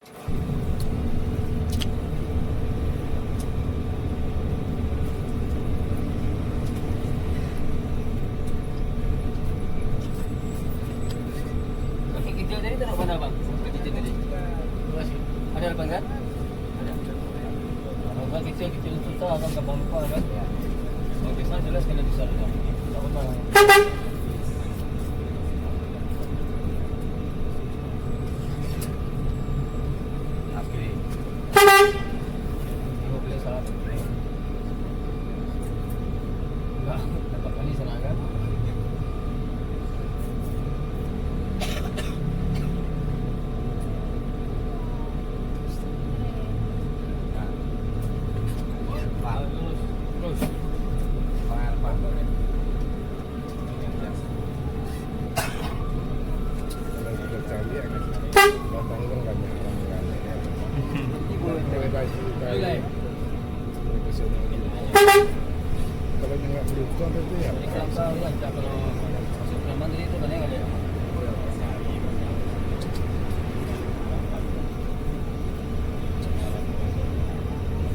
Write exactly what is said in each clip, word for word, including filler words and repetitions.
Pakai kicau tadi tak nak pandang, Bang? Pakai kicau tadi. Terima kasih. Ada lapan kan? Ada. Kalau kan kicau, kicau susah kan, gampang lupa kan? Kalau besar jelas kena besar kan? Tak apa-apa. Oke. Tengok boleh salah. Nah, nampak kali sana kan? Nah. Terus. Terus. Kalau kita cari, agak datang kan banyak orang kan. Kalau baju, kalau profesional gitu. Kalau nengok beruntung tu ya. Kalau masuk preman tadi tu kan ya, kan ya?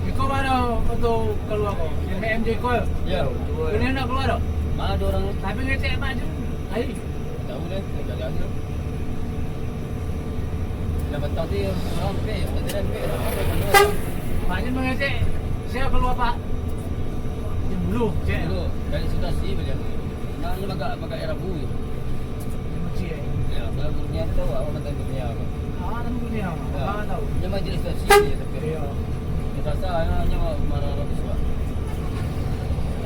Iko mano untuk kalua ko? Yang M J ko? Ya, betul. Kini nak kalua tu? Mana ada orang? Tapi ngecek Mak Jun. Ai. Tahu deh, agak-agak. Dah petang tu orang pek, tak ada pek lah. Mak Jun mangecek, sia kalua, Pak? Jam dulu, cek. Dulu, dari situasi macam tu. Nah, ni agak, agak Rabu je. Dia masih, eh? Ya, kalau dunia tu tahu, awak mantan dunia apa? Awak mantan dunia, ya. Abang tahu. Dia majlis situasi je, tapi. Iya. Dia rasa, ya, hanya marah-marah besar.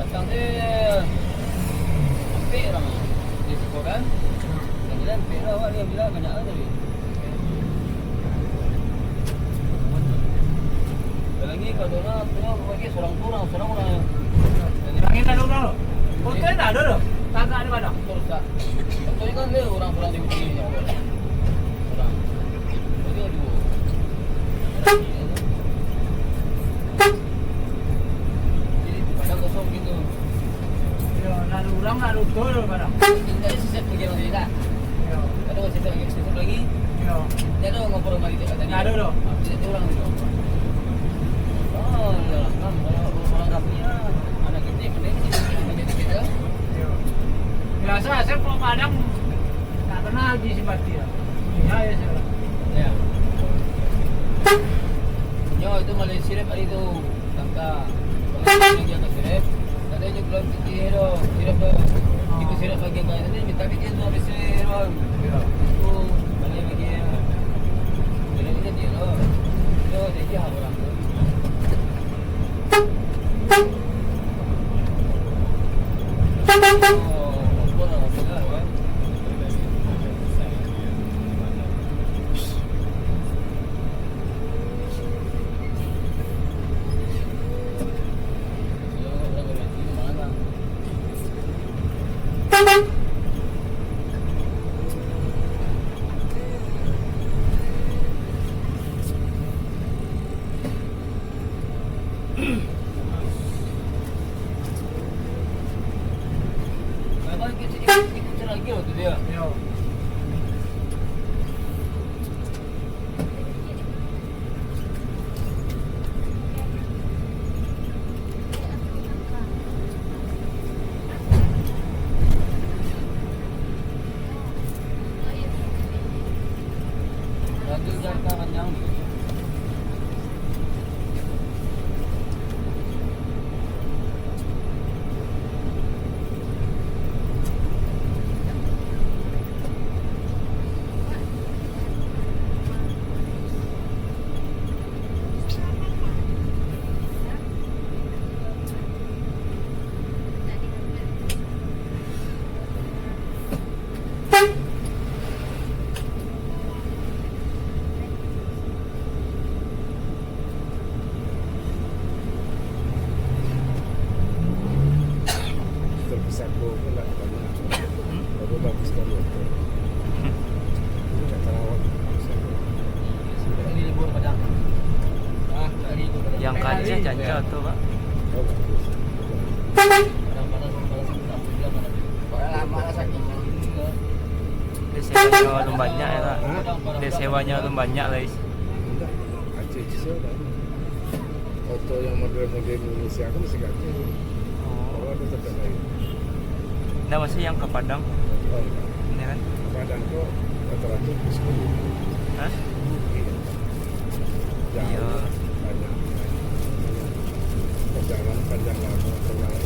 Datang dia, ampek orang. Dia suka kan? Yang bilang, ampek lah, awak ni yang bilang, banyak lah tadi. Lagi kalau orang tu lagi seorang tu orang, seorang orang. Lagi tak ada orang. Hotel tak ada dah. Tagak di padang. Betul tak? Betul kan dia orang-orang di sini. Orang. Jadi dua. Jadi padang kosong gitu. Yo, nak ada urang, nak ada utoi dalam padang. Indak sisip lagi orang tadi lah. Yo. Ada sisip lagi, sisip lagi. Yo. Dia ada ngobrol mari dia tadi. Ndak ada doh. Ah, tidak ada urang tu. Oh, ya, kan, kalau urang kampung ya, anak kita mending sisip lagi dikit ya. Yo. Biasa, saya kalau padang, tak pernah lagi simpati lah. Ya, ya, saya. Ya. Nyo, itu Malaysia hari tu. Tangka. Kalau dia agak sirep, tak ada je bulan tinggi tu. Sirep tu. Kita sirep bagian kain tadi, tapi dia tu habis sirep. Itu balik lagi ya. Jadi dia dia tu. Itu dia je orang tu. Oh, ampun lah, ampun lah, kan. Terbesar tu pun lah banyak. Baru bagus kan motor. Ini tak terawat. Sudah ini libur Padang. Ah, tak libur Padang. Yang kancah-kancah tu, Pak. Oh, bagus. Padang panas, panas, panas, panas. Padang lama lah sakit. Dia sewanya alun banyak ya, Pak. Hah? Dia sewanya alun banyak lah, is. Entah, Oto yang model-model Indonesia tu masih ganti. Oh. Kalau ada tetap lain. Ndak, maksudnya yang ka Padang. Oh, enggak. Ini kan? Padang tu rata-rata sepuluh. Hah? Iya. Jauh, iya. Banyak. Perjalanan panjang lama, perjalanan.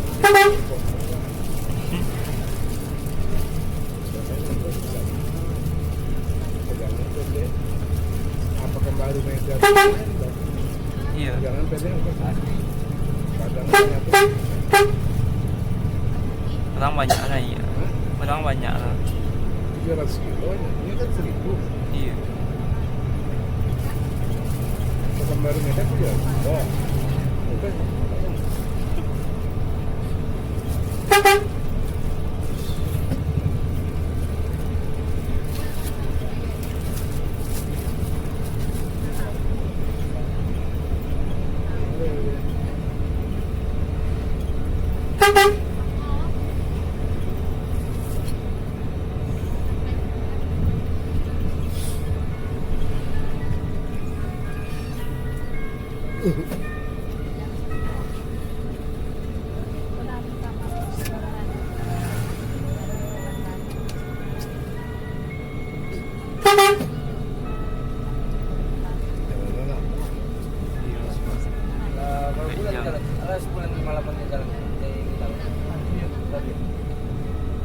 Apa kembali meja? Iya. Jangan pendek, apa? Padang banyak tu. Orang banyak lah, iya. Hah? Orang banyak lah. Tujuh ratus kilo, ini kan seribu. Iya. Pekanbaru Medan tu ya. Oh. Bukan.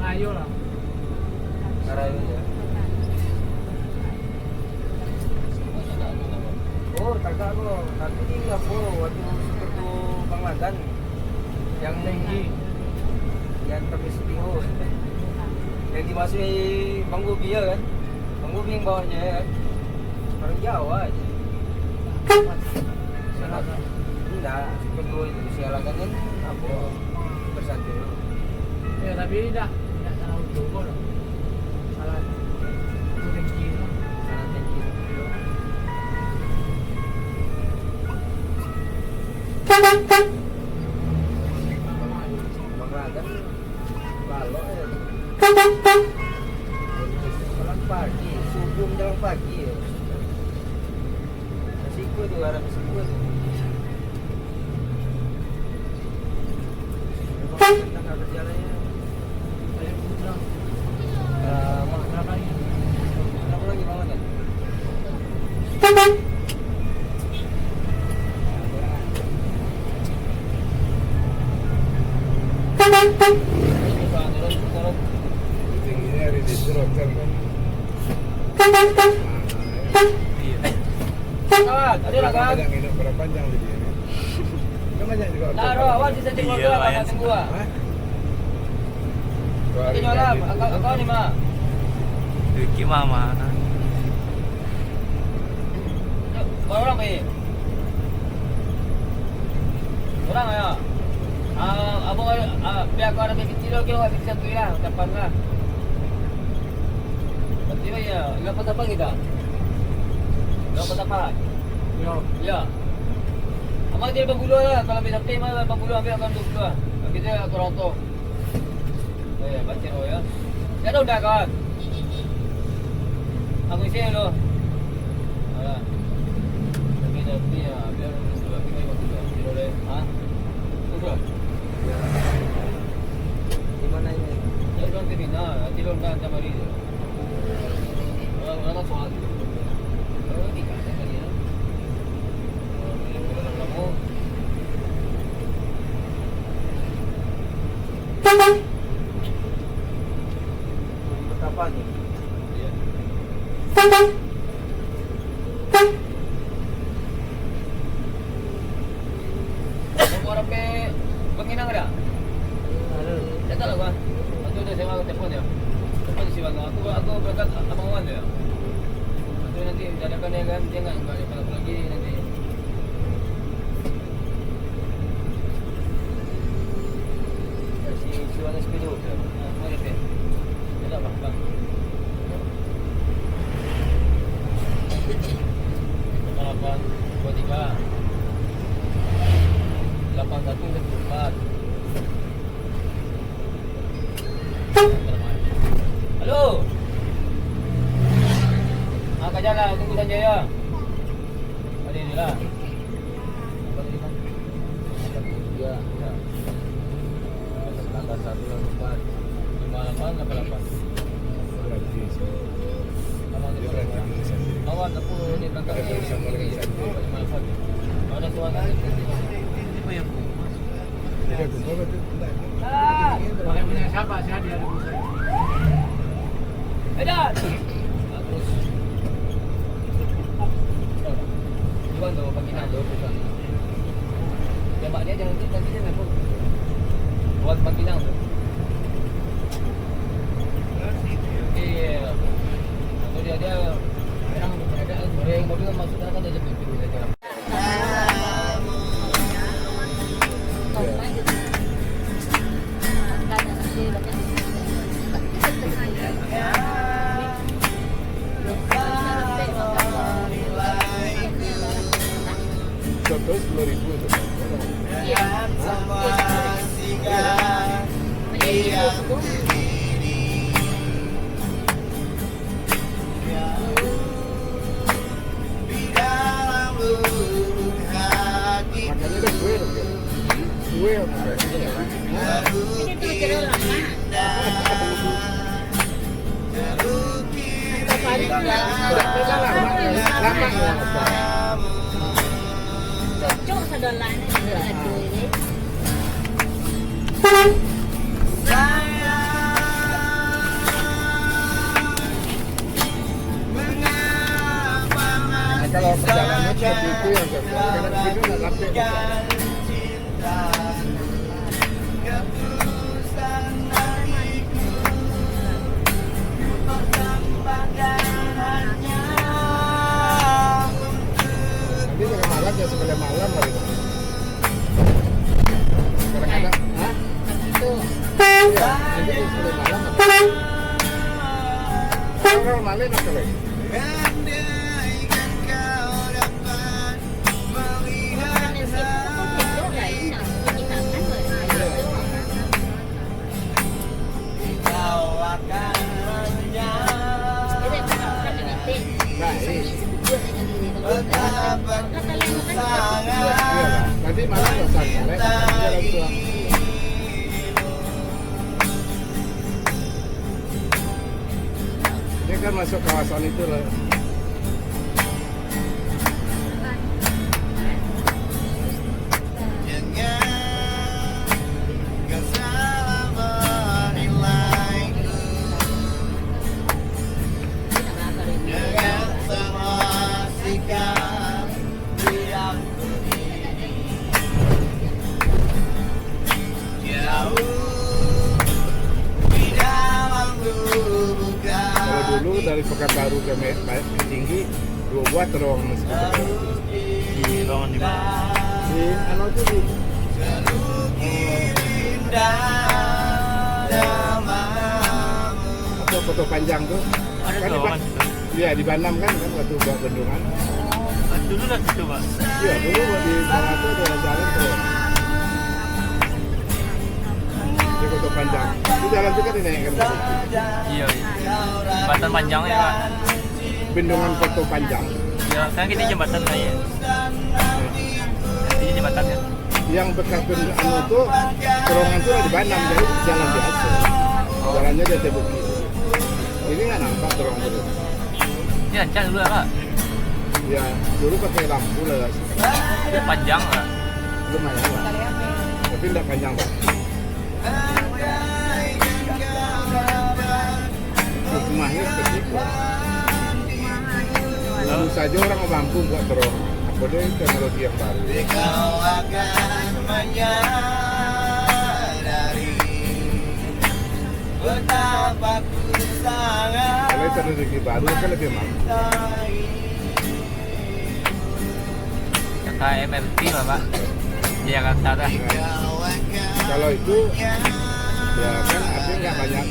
Ayolah. Oh, tagak ko. Tapi apo, waktu seperti Bang Ladan. Yang tinggi. Yang tapi setinggi. Yang dimasuki Bang Gobi, ya kan? Bang Gobi yang bawanya, ya kan? Orang Jawa aja. Salah. Enggak, seperti itu. Sialakan kan apo? Bersatu. Ya, tapi indak, indak salah untuak ko doh. Salah, itu tangki tu. Salah tangki tu. Bang Ragan, balok ya. Jalan pagi, subuh menjelang pagi ya. Resiko tu, arah resiko tu. Tingginya dari desa, hotel kan. Iya. Kawan, ada lah, kawan. Banyak minum, berapa panjang video ni? Kan banyak juga. Nah, hotel, bro, kawan. Awak bisa cek. Iya, hotel, lumayan. Tunggu, ah. Hah? Dua hari. Tengok lah, lagi. Akau, akau ni, Mak. Dikit, Mama. Berapa orang, Pi? Orang, ya? Ah, abang, ah, pihak kau ada kecil lagi, awak kecil satu lah, dapat lah. Berarti, ya, enggak apa-apa kita. Enggak apa-apa. Ya. Ya. Abang dia bergula lah, kalau ambil sapi mah bergula, ambil akan dua puluh lah. Tapi dia kurang tu. Eh, baca dulu ya. Saya dah udah, kawan. Aku isi dulu. Alah. Tapi, tapi, ya, biar dulu, tapi memang sudah. Sudah deh. Ha? Sudah. Di mana ini? Saya bilang terminal, nanti lo udah antar balik je. Orang, orang kan soal tu. Orang tiga ada kali ya. Kalau, kalau kamu Betapa ni? Nomor H P Bang Inang ada? Ada. Datang lah, Bang. Atau dia sewa telefon dia. Telefon si Bang. Aku, aku berangkat abang Wan dia. Atau nanti dadakan dia kan, dia nggak, nggak ada apa-apa lagi nanti. Si, si warna sepeda tu. Ah, warna pink. Dia tak apa, bang. Lapan dua tiga. Lapan satu satu empat. Halo. Ah, kaja lah, tunggu saja ya. Ada ni lah. Satu lapan lapan. Lima lapan lapan lapan. Berarti. Awan tu. Dia berarti tulisan dia. Awan apa ni berangkat? Ada tulisan malam satu. Lima lapan. Ada suara. Siapa yang buat? Dia buat apa tu? Pakai punya siapa? Saya dia ada buat. Edan. Bagus. Iwan tu, Bang Inang tu, bukan. Tembak dia jangan, nanti dia nampak. Buat Bang Inang tu. Okey. Atau dia, dia, orang, orang mobil masuk dalam kan dia pintu dia. Contoh sepuluh ribu tu. Iya. Hah? Iya. Makanya udah kue dong, ya? Kue apa? Ini tuh jeruk lemak. Atau paling lemak. Lemak, lemak, lemak. Cocok sadolah ni. Aduh, ini. Kalau perjalanan seperti itu yang saya bilang, kadang kita nak lapik macam. Nanti kalau malam, ya, sekalian malam lah gitu. Kadang-kadang, hah? Itu. Iya, nanti sekalian malam atau kalau malam atau lain. Nanti malam lah sana, Lek. Dia langsung. Dia kan masuk kawasan itu lah. Kalau dulu dari Pekanbaru ke Me-, ke Tinggi, dua buah terowongan masih. Di ruangan di bawah. Di, anu tu di, apa, Koto Panjang tu. Ada kan di terowongan Ba-, situ. Iya, di Batam kan, kan waktu buat bendungan. Oh, dulu lah situ, Pak. Iya, dulu di bawah tu ada jalan terowongan. Di Koto Panjang. Itu jalan tu kan dinaikkan. Iya, iya. Jembatan panjang ya, Pak. Bendungan Koto Panjang. Ya, kan kita jembatan lah ya. Ini jembatan ya. Yang bekas bendungan anu tu, terowongan tu di Batam, jadi jalan biasa. Jalannya di atas bukit. Ini nggak nampak terowongan tu. Ini rancak dulu lah, Pak. Ya, dulu pakai lampu lah. Tapi panjang lah. Lumayan lah. Tapi nggak panjang, Pak. Hikmahnya seperti itu. Tentu saja orang mampu buat terowongan. Apa dia teknologi yang baru. Kalau teknologi baru kan lebih mampu. Kata M R T lah, Pak. Di Jakarta dah. Kalau itu, ya kan, artinya nggak banyak,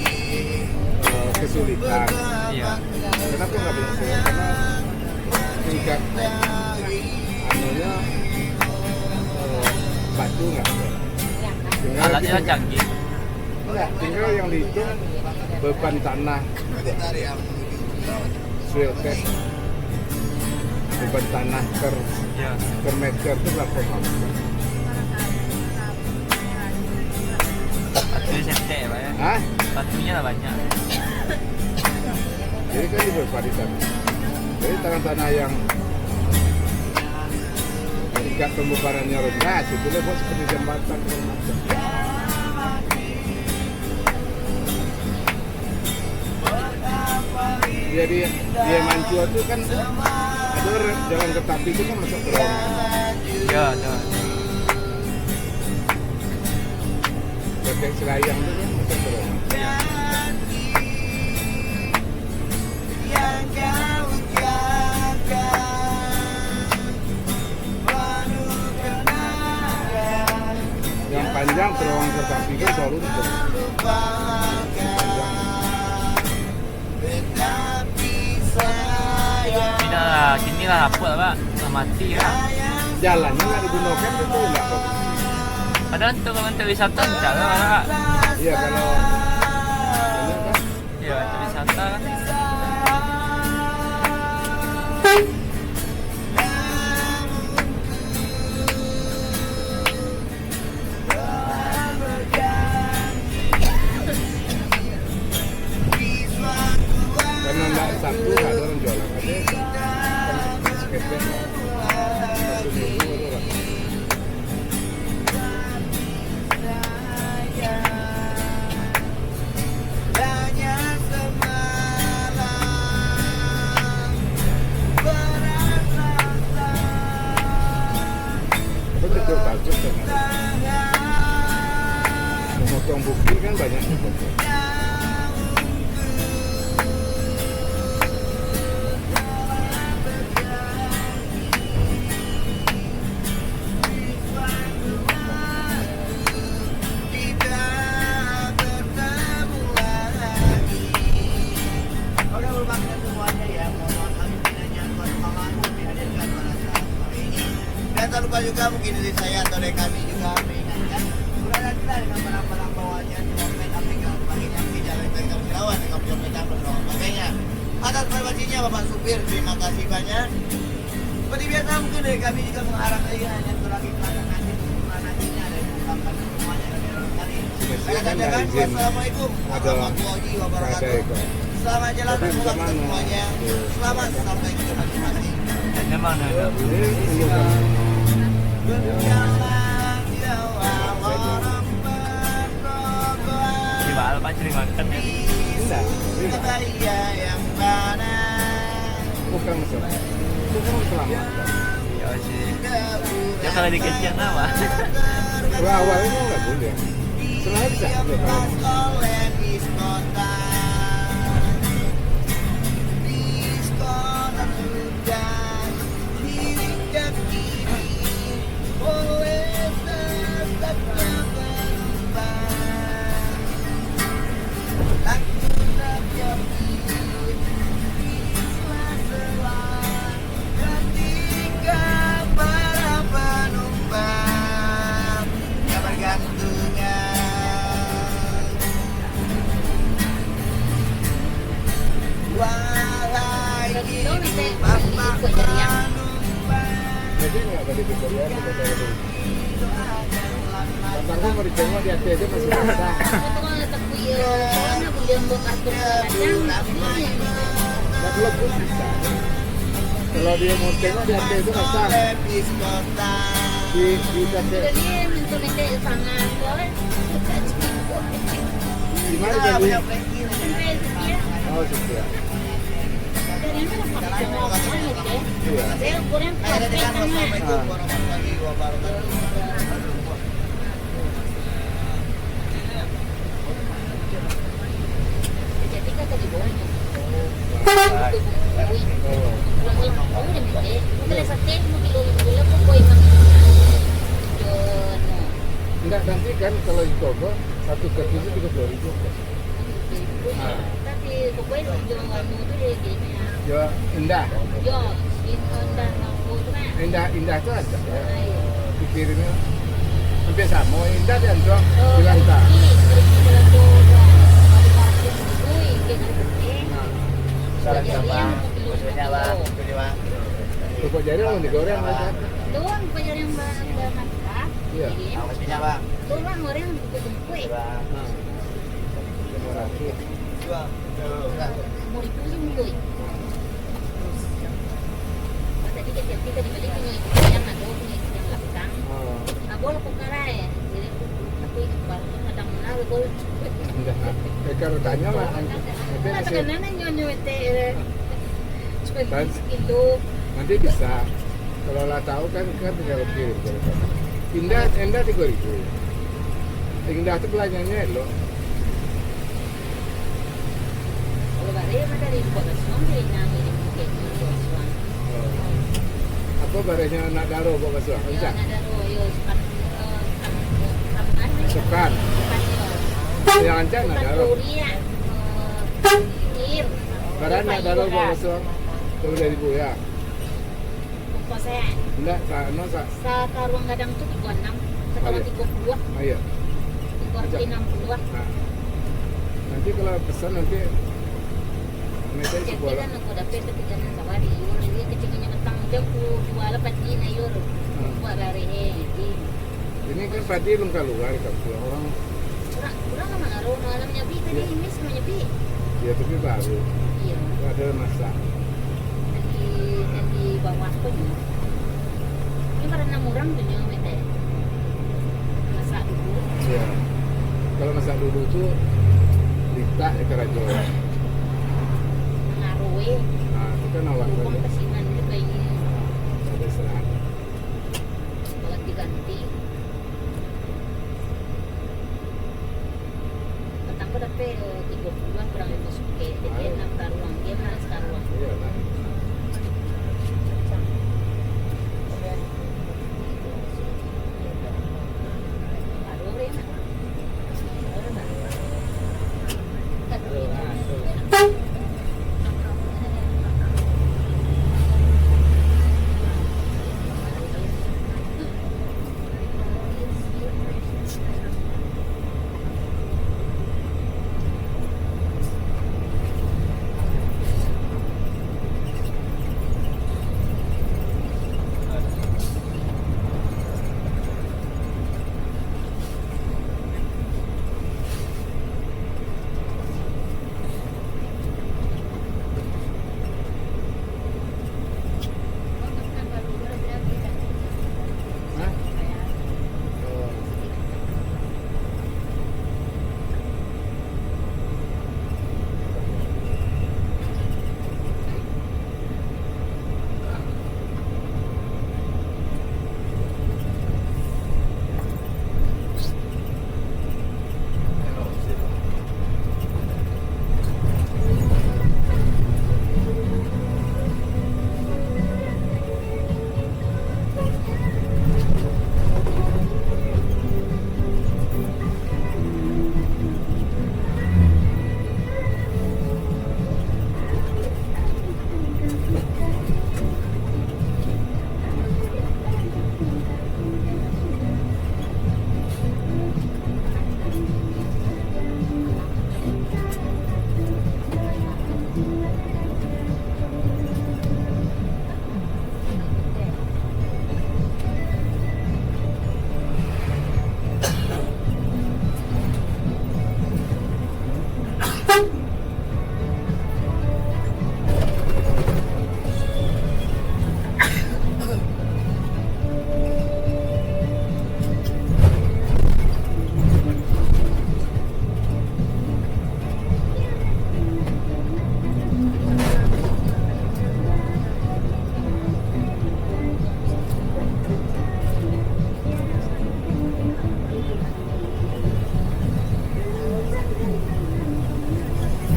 eh, kesulitan. Iya. Kenapa nggak banyak kesulitan? Karena tingkat anunya, eh, batu nggak ada. Tinggal alatnya kita canggih. Enggak, tinggal yang dihitung beban tanah, soil test, beban tanah per, ya, per meter itu berapa mampu. Artinya Hah? Batunya lah banyak. Jadi kan itu parisan. Jadi tanah-tanah yang tingkat pembebarannya rendah, situ lah buat seperti jambatan segala macam. Jadi dia mancua tu kan ada orang jalan ke tapi tu kan masuk terowongan. Ya, ada. Pakai selayang tu kan masuk terowongan. Yang panjang terowongan ke tapi kan selalu di panjang. Tidak lah, kini lah apa lah, Pak? Lah mati lah. Jalannya nggak digunakan, itu nggak bagus. Padahal untuk, untuk wisata encak lah, Pak. Iya, kalau ini kan Ya, untuk wisata kan. Karena nggak Sabtu nggak ada orang jualan, ada kan seketek Sabtu Minggu ada orang. Tapi betul bagus kan. Memotong bukit kan banyak memotong. Dan tak lupa juga mungkin dari saya atau dari kami juga mengingatkan, berhati-hatilah dengan barang-barang bawaan yang dompet, A T M, sebagainya, meja, lenteng, kawan-kawan, dengan dompet dan sebagainya. Atas perhatiannya Bapak Supir, terima kasih banyak. Seperti biasa, mungkin dari kami juga mengharap lagi hanya satu lagi kepada nasib, kepada nasibnya dari pengungkapan semuanya dari orang tadi. Saya katakan, wassalamualaikum warahmatullahi wabarakatuh. Selamat jalan, semoga kita semuanya selamat sampai ke masing-masing. Memang ada. Di bawah apa cari makan ya? Enggak. Bukan masalah. Itu kan selamat. Ya sih. Ya kalau dikecil apa? Kalau awalnya nggak boleh. Sebenarnya bisa. Jadi nggak boleh dikorian, Tantang tu mau ditengok di atas tu masih basah. Nah, kalau pun bisa. Kalau dia mau tengok di atas tu basah. Di, di atas. Di mana tadi? Oh, setia. Iya. Enggak, nanti kan kalau di toko, satu kaki itu tiga puluh ribu. Nah. Tapi pokoknya si Jon Wano tu dia gini ya. Yo, Indah. Yo, Indah Lampu tu kan. Indah, Indah tu ada. Ya. Pikirannya hampir sama. Indah dia tu bilang tak. Ini, ini kalau tu kan. Kalau tak tu, ui, dia tu. Nah. Salah siapa? Maksudnya apa? Maksudnya apa? Pokok jari orang digoreng, Bang. Tu, pokok jari yang ba-, ba-, masak. Iya. Maksudnya apa? Tu, Bang, orang bungkus-bungkus. Iya, Bang. Nah. Sakit. Mau dipinjam dulu, eh. Tadi kecil kita dibeli punya itu yang ada, punya itu yang belakang. Oh. Abol kok karai. Jadi, tapi baru kadang mana, Bol? Enggak. Eh, kalau tanya lah, nanti, nanti Kalau masih tekan nana nyonyo teh, eh. Cuma Kan? Sekilo. Nanti bisa. Kalau lah tahu kan, kan tinggal kirim. Indah, Indah tiga ribu. Indah tu belanjanya elok. Kalau bareh mah dari Bukit Basuang, dari nang dari Bukit Basuang. Oh. Apa barehnyo anak daro Bukit Basuang? Yo, Encak? Anak daro, yo, sukan, eh, sukan, eh, sukan, eh, Sukan. Sukan, yo. Yang Encak anak Sukan daro. Durian, eh, Kir. Barang anak daro Bukit Basuang. Dua ribu ya. Ongkos, eh. Ndak, sa-, anu, sa- Sakaruang gadang tu tigo anam, sakaruang Ayo. tigo puluah. Ayo. Tigo ratus enam puluah. Nah. Nanti kalau pesan nanti, nanti Jadi sekolah. Kan aku dapat ketika nan sawah di Yur, dia kecilnya petang jam ku dua lapan di na Yur. Hmm. Buat lari, eh, di Ini kan padi belum keluar, kampung orang. Kurang, kurang lah mangaruh, malam nyepi tadi, Ya. Miss mau nyepi. Ya, tapi baru. Iya. Itu ada masak. Tadi, tadi bawah pun. Ini karena murang tu nyo, Mete. Masak dulu. Iya. Kalau masak dulu tu, litak ya karajo. Mangaruh, eh. Nah, itu kan awak Bukan kan. Kasinan dia bayi. Ada istirahat. Kalau diganti. Patang ko dapek tigo puluah kurang limo sukek. Jadi, ah, enam karuang, dia enam sakaruang. Iyalah. Baru, Rin.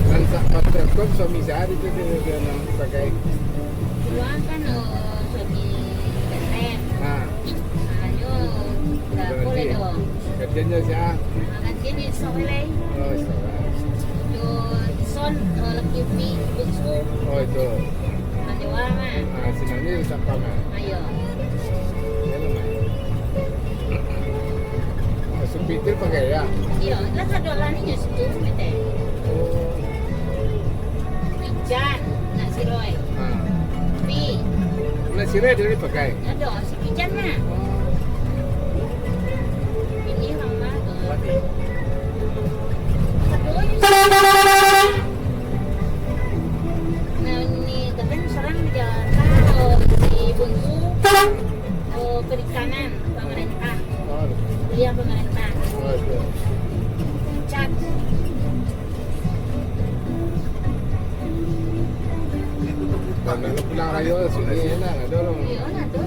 Nan sak pakai kok suami sehari tu dia, dia nang pakai. Dulu kan, oh, suami keren. Nah. Nah, yo, dah boleh tu. Kerjanya siapa? Makan sini, sore lai. Oh, sore. Yo, son, oh, laki pi, bungsu. Oh, itu. Makan jual, mah. Ah, si Nani tak paham, ah? Ayo. Ya, lah, mah. Oh, supir pakai, ya? Iyo, lah kaduo lah ni nyo situ, mete. Oh. Pican, nak siroi. Ha. Pi. Nak siroi dari pakai? Ado, si Pican mah. Oh. Ini mama. Mati. Satu lagi. Nan, pamarentah. Kuliah pamarentah. Cat. Pulang rayo sini lah, ada orang. Iyo lah, tu.